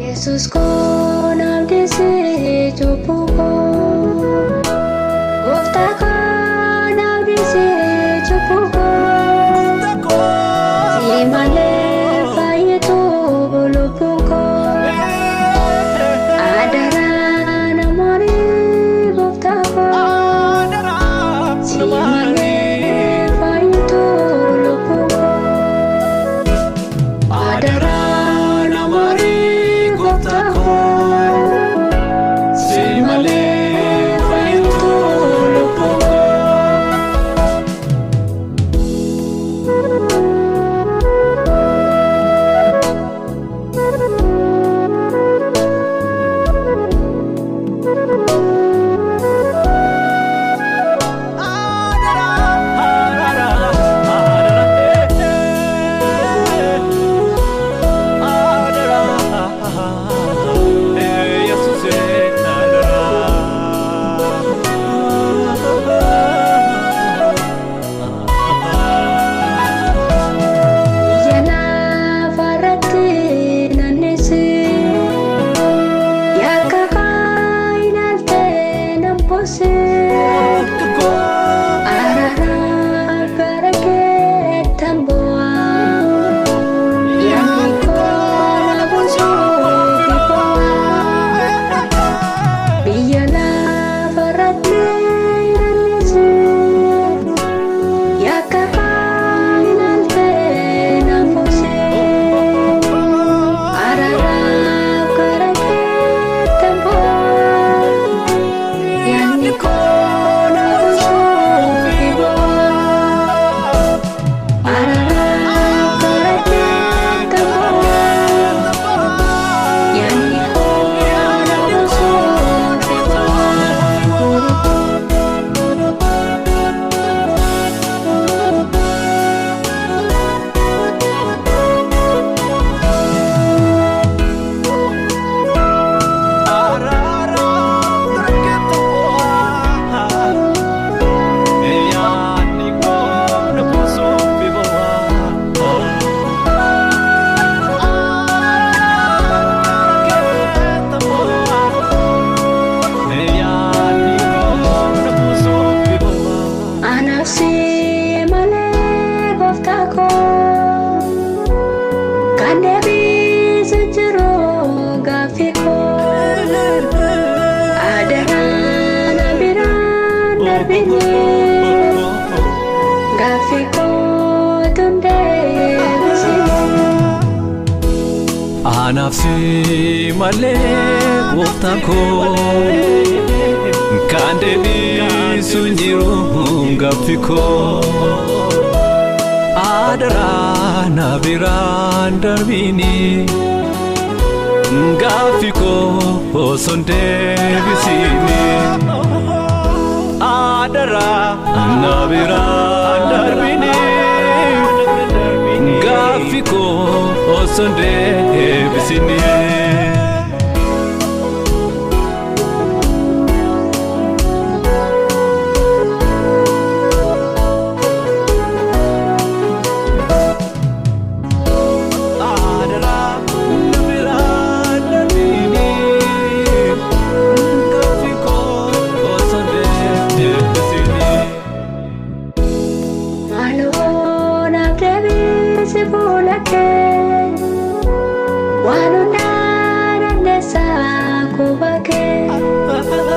Yesus koo naaf dhiisee cubbuu koo. Gooftaa koo naaf dhiisee cubbuu koo. Si malee fayyadu lubbuun koo. Adaraa namoonni gooftaa koo. Si malee fayyadu lubbuun koo. Adaraa namoonni gooftaa koo. Si malee fayyadu lubbuun koo. Biyya lafaarratti naannessee yakka koo ilaaltee nan boosee araara bara keettan bu'aa yaadni koo na buusuuf bu'aa. Biyya lafaarratti naannessee yakka koo ilaaltee nan boosee araara bara keettan bu'aa yaadni koo na buusuuf bu'aa. Araara bara keettan bu'aa yaadni koo na buusuuf bu'aa. Anaaf si malee gooftaa koo kan deebisu jiru gaaffii koo adaraa na biraan darbine gaaffii koo tun deebisine. Anaaf si malee gooftaan koo kan deebisu hin jiru gaaffii koo adaraa na biraan darbini gaaffii koo osoo hin deebisini adaraa na biraan darbini gaaffii koo osoo hin deebisini. Maaloo naaf deebisi fuula kee waan hundaa dandeessaa quba kee.